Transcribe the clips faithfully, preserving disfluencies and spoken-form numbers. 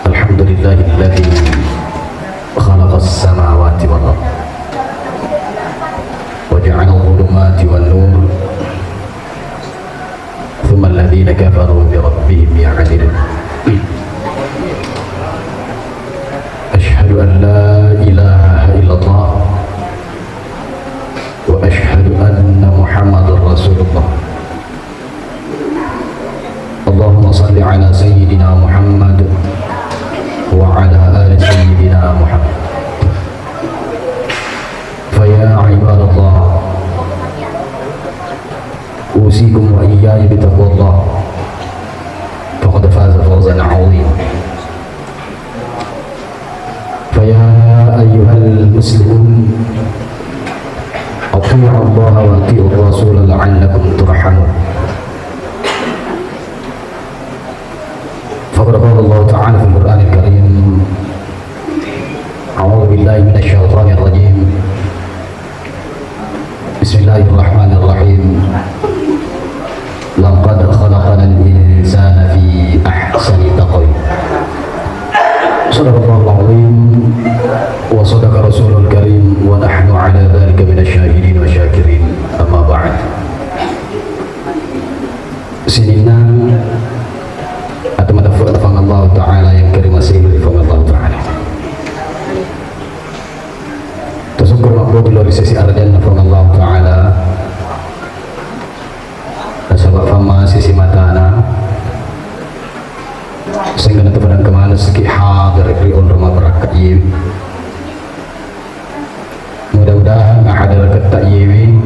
الحمد لله الذي خلق السماوات والأرض وجعل الظلمات والنور ثم الذين كفروا بربهم يعدلون. أشهد أن لا إله إلا الله وأشهد أن محمدا رسول الله. اللهم صل على سيدنا محمد وعلى آل سيدنا محمد. فيا عباد الله، أوصيكم وإياي بتقوى الله، فقد فاز فوزا عظيما. فيا أيها المسلمون، أطيعوا الله وأطيعوا الرسول لعلكم ترحمون. فقد قال الله تعالى في القرآن الكريم: أعوذ بالله من الشيطان الرجيم. بسم الله الرحمن الرحيم. لقد خلقنا الإنسان في أحسن تقويم. صدق الله العظيم وصدق رسول الكريم ونحن على ذلك من الشاهدين والشاكرين. أما بعد. Sininna atau mata Puang Allah Ta'ala yang kerimasehu di Puang Allah Ta'ala. Tasyukur mabbutu lao ri sesi arajanna Puang Allah Ta'ala. Nasaba famma sisi matana, sehingga natu padang kemana siki hadir ri onro mabarakka iyewi. Mudah-mudahan hadir ketta iyewi,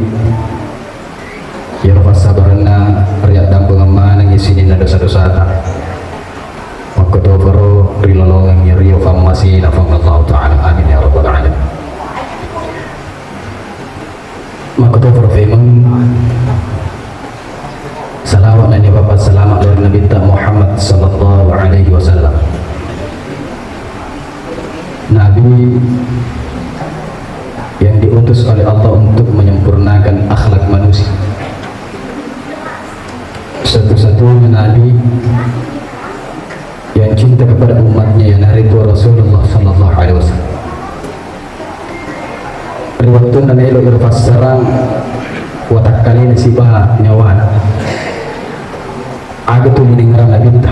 iyaro fassabarenna riaddampengeng manengngi sininna dosa-dosata. Makkotoparo rilolongengngi rio fammasina Puang Allah Ta'ala. Amin ya rabbal alamin. Makkotoparo femeng salawat nennia bapa salama dari Nabitta Muhammad sallallahu alaihi wasallam. Nabi yang diutus oleh Allah untuk menyempurnakan akhlak manusia. Satu-satunya Nabi yang cinta kepada umatnya, iyanaritu Rasulullah sallallahu alaihi wasallam. Ri wettunna melo iro fassarang watakkalena siba nyawana. Aga tu mendengar Nabitta?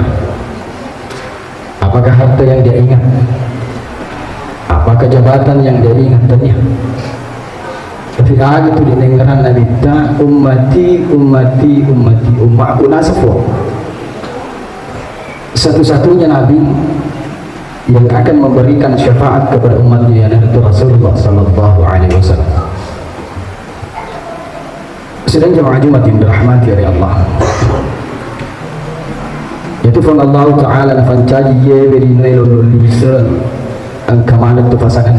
Apakah harta yang dia ingat? Apakah jabatan yang dia ingat? Tania. Tapi aga tu didengaran Nabitta, ummati, ummati, ummati, ummaku nasafo. Satu-satunya Nabi yang akan memberikan syafaat kepada umatnya, yaitu Rasulullah sallallahu alaihi wasallam. Sidang jamaah Jumat yang dirahmati oleh Allah. Itu pun Allah Ta'ala nafancaji yewe di nai lolo lise engka maneng tu pasangan.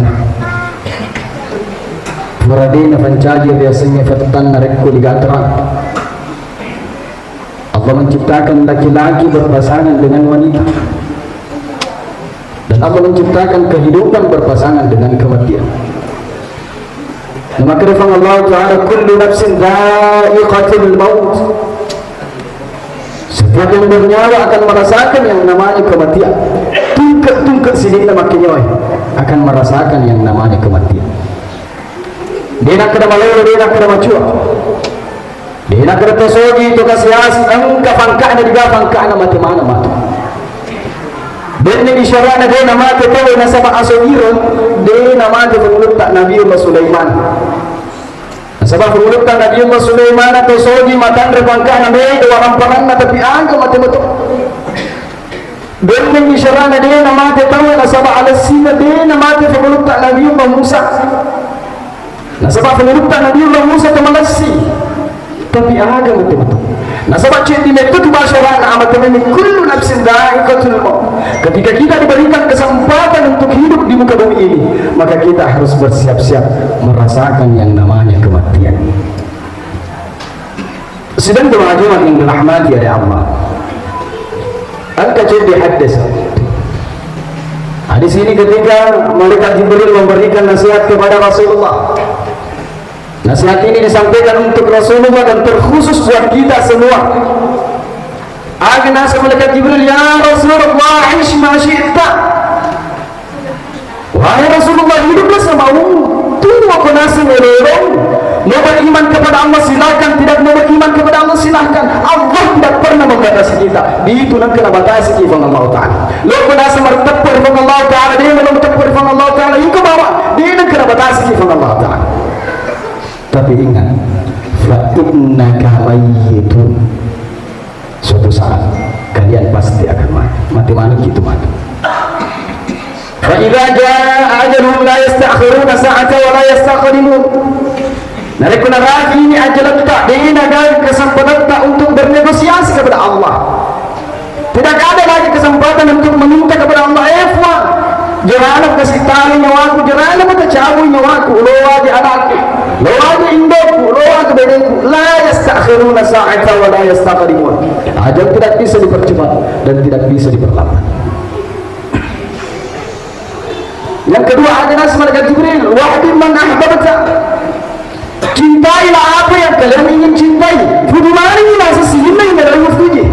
Purade nafancaji biasanya fettan narekko digaterang. Allah menciptakan laki-laki berpasangan dengan wanita. Dan Allah menciptakan kehidupan berpasangan dengan kematian. Maka firman Allah Ta'ala, "Kullu nafsin dha'iqatul maut." Setiap yang bernyawa akan merasakan yang namanya kematian. Tungke-tungke sidikna makkenyoi akan merasakan yang namanya kematian. Dena kada malolo, dena kada macua. Dena kada tosogi to kasiasi, engka pangkana diga pangkana mate mana matu. Denne isyarana dena mate tau nasaba asogiro, dena mate pengulutta Nabiullah Sulaiman. Nasaba pengulutta Nabiullah Sulaiman tosogi matanre pangkana mede waramparanna tapi aga mate meto. Denne isyarana dena mate tau nasaba alessina dena mate pengulutta Nabiullah Musa. Nasaba pengulutta Nabiullah Musa to malessi. Tapi aga mate meto. Nasaba ceddi metto tu basyarana amate meni kullu nafsin dha'iqatul maut. Ketika kita diberikan kesempatan untuk hidup di muka bumi ini, maka kita harus bersiap-siap merasakan yang namanya kematian. Sidang jamaah Jumat yang dirahmati oleh Allah. Engka ceddi hadis. Hadis ini ketika malaikat Jibril memberikan nasihat kepada Rasulullah. Nasihat ini disampaikan untuk Rasulullah dan terkhusus buat kita semua. Aga naseng malaikat Jibril, "Ya Rasulullah, ish ma syi'ta." Wahai Rasulullah, hiduplah semaumu. Tuo ko naseng elo-elong. Mau beriman kepada Allah, silakan. Tidak mau beriman kepada Allah, silakan. Allah tidak pernah membatasi kita. Di itu nengka nabatasi ki Puang Allah Ta'ala. Lo ko naseng marteppu Puang Allah Ta'ala, de' melong teppu Puang Allah Ta'ala. Iko bawa, de' nengka nabatasi ki Puang Allah Ta'ala. Tapi ingat, fa innaka mayyitun. Suatu saat kalian pasti akan mati. Mati maneng itu mati. Fa idza jaa ajaluhum la yasta'khiruna sa'ata wa la yastaqdimun. Narekko narajini ajaletta, de' nagaga kesempatatta untuk bernegosiasi kepada Allah. Tidak ada lagi kesempatan untuk meminta kepada Allah, "Eh, Puang, jerana kasi tali nyawaku, jerana mata cabui nyawaku, lo aja anakku, lo aja indoku, lo aja bedeku." La yasta'khiruna sa'ata wa la yastaqdimun. Ajal tidak bisa dipercepat dan tidak bisa diperlambat. Yang kedua, aga naseng malaikat Jibril, "Wahbib man ahbabta." Cintailah apa yang kalian ingin cintai. Fuji manengngi naseng sininna yang kalian fuji.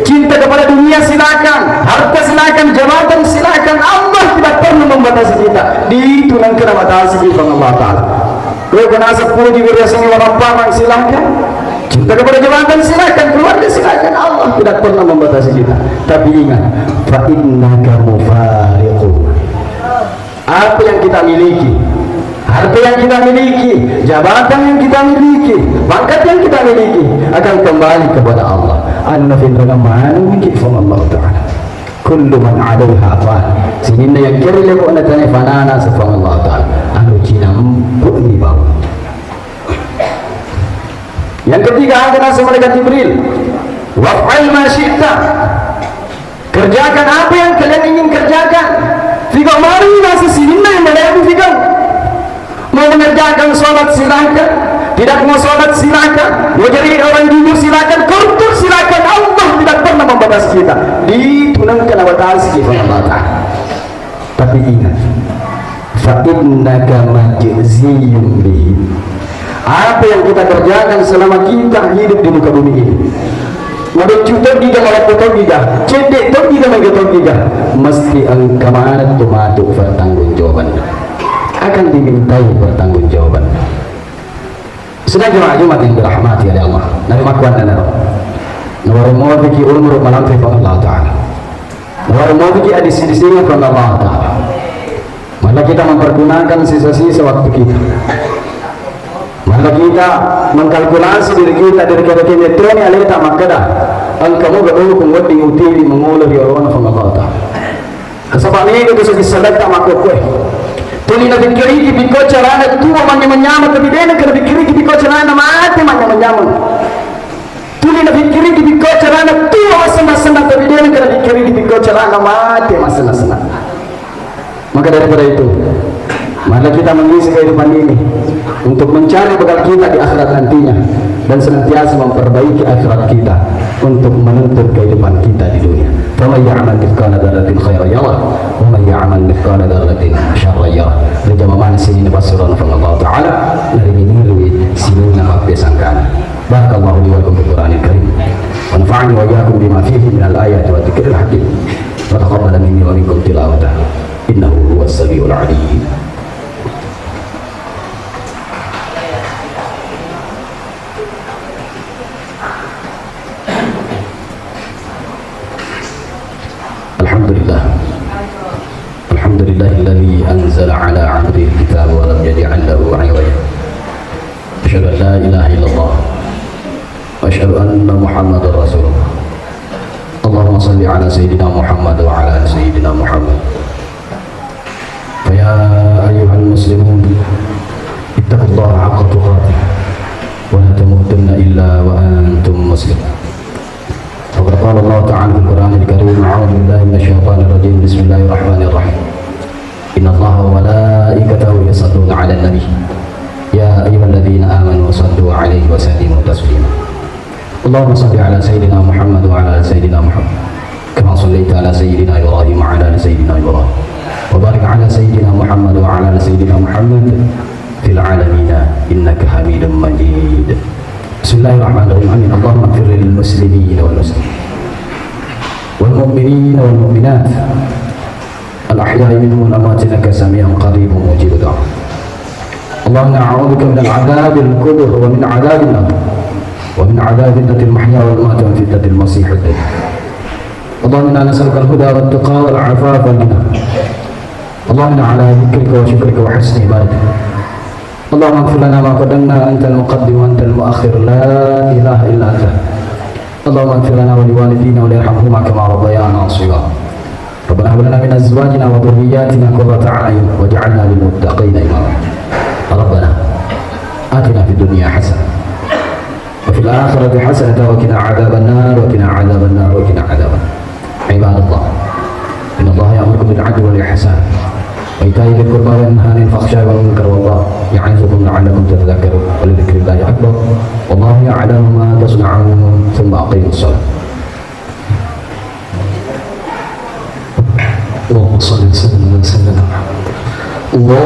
Cinta kepada dunia silakan, harta silakan, jabatan silakan. Allah tidak pernah membatasi kita. Di itu nengka nabatasi kita Allah Ta'ala. Lo ko naseng puji beriasannya orang parang silakan. Cinta kepada jabatan silakan, keluarga silakan. Allah tidak pernah membatasi kita. Tapi ingat, fa innaka mufariqu. Apa yang kita miliki, harta yang kita miliki, jabatan yang kita miliki, pangkat yang kita miliki akan kembali kepada Allah. Anu nafinrengeng maneng miki Puang Allah Ta'ala. Kullu man 'alaiha fan. Sininna yang keri lebo'na tane fanana, naseng Puang Allah Ta'ala. Anu cinampu'ni bawang. Yang ketiga, aga naseng malaikat Jibril, "Waf'al ma syi'ta." Kerjakan apa yang kalian ingin kerjakan. Figau maneng naseng sininna yang malebu figau. Mau mengerjakan sholat silakan, tidak mau sholat silakan, mau jadi orang jujur silakan, koruptor silakan. Allah tidak pernah membatasi kita. Di itu nengka nabatasi kita Allah Ta'ala. Tapi ingat, fa innaka majziyun bihi. Apa yang kita kerjakan selama kita hidup di muka bumi ini, mabeccu toggi ga, maloppo toggi ga, cedde toggi ga, mega toggi ga, mesti engka maneng tu matu pertanggungjawaban. Akan dimintai pertanggungjawaban. Sedang jemaah Jumat yang dirahmati oleh Allah. Nabi makkuannanaro. Nawareng mofiki umur malampe Puang Allah Ta'ala. Nawareng mofiki adisi-disingeng Puang Allah Ta'ala. Maka kita mempergunakan sisa-sisa waktu kita. Maka kita mengkalkulasi diri kita dari kira-kira toni aleta makkeda, engka moga dukung wedding utiwi mengolo ri olona Puang Allah Ta'ala. Nasaba mega tu seddi saletta makkokkoe. Tuli napikkiriki pikko carana tuo manyameng-nyameng, tapi de nengka napikkiriki pikko carana mate manyameng-nyameng. Tuli napikkiriki pikko carana tuo massennang-sennang, tapi de nengka napikkiriki pikko carana mate massennang-sennang. Maka daripada itu, marilah kita mengisi kehidupan ini untuk mencari bekal kita di akhirat nantinya dan senantiasa memperbaiki akhirat kita untuk menuntut kehidupan kita di dunia. Faman ya'mal mithqala dzarratin khairan yarah, wa man ya'mal mithqala dzarratin syarran yarah. Ri jama maneng sininna passurona Puang Allah Ta'ala, naringi-ringi sininna mappesangkana. Barakallahu li wa lakum fil Qur'anil Karim. Wa nafa'ani wa iyyakum bima fihi minal ayati wa dzikril hakim. Wa taqabbala minni wa minkum tilawatahu. Innahu huwas samiul alim. Alhamdulillah. Alhamdulillahilladzi anzala ala abdihil kitaba wa lam yaj'al lahu iwaja. Asyhadu an la ilaha illallah. Wa asyhadu anna Muhammadar Rasulullah. Allahumma shalli ala Sayyidina Muhammad wa ala ali Sayyidina Muhammad. Fa ya ayyuhal muslimun, ittaqullaha haqqa tuqatih, wa la tamutunna illa wa antum muslimun. Faqad qala Allah Ta'ala fil Qur'anil Karim, a'udzu billahi minasy syaithanir rajim. Bismillahirrahmanirrahim. Innallaha wa malaikatahu yusalluna 'alan nabi. Ya ayyuhalladzina amanu sallu 'alaihi wa sallimu taslima. Allahumma salli ala Sayyidina Muhammad wa ala ali Sayyidina Muhammad. Kama sallaita ala Sayyidina Ibrahim wa ala ali Sayyidina Ibrahim. Wa barik ala Sayyidina Muhammad wa ala ali Sayyidina Muhammad fil alamina innaka Hamidum Majid. Bismillahirrahmanirrahim. Amin. Allahumma ighfir lil muslimina wal muslimat. والمؤمنين والمؤمنات الأحياء منهم والأموات إنك سميع قريب مجيب الدعاء. اللهم إنا نعوذ بك من عذاب القبر ومن عذاب النار ومن عذاب فتنة المحيا والممات ومن فتنة المسيح الدجال. اللهم إنا نسألك الهدى والتقى والعفاف والغنى. اللهم إنا على ذكرك وشكرك وحسن عبادتك. اللهم اغفر لنا ما قدمنا، أنت المقدم وأنت المؤخر، لا إله إلا أنت. اللهم اغفر لنا ولوالدينا وليرحمهما كما ربيانا صغارا. ربنا هب لنا من أزواجنا وذرياتنا قرة أعين واجعلنا للمتقين إماما. ربنا آتنا في الدنيا حسنة وفي الآخرة حسنة وقنا عذاب النار، وقنا عذاب النار، وقنا عذاب النار. عباد الله، إن الله يأمركم بالعدل والإحسان وإيتاء ذي القربى وينهى عن الفحشاء والمنكر والبغي يعظكم لعلكم تذكرون، ولذكر الله أكبر، والله يعلم ما تصنعون، ثم أقيموا الصلاة. اللهم صل وسلم على سيدنا محمد. الله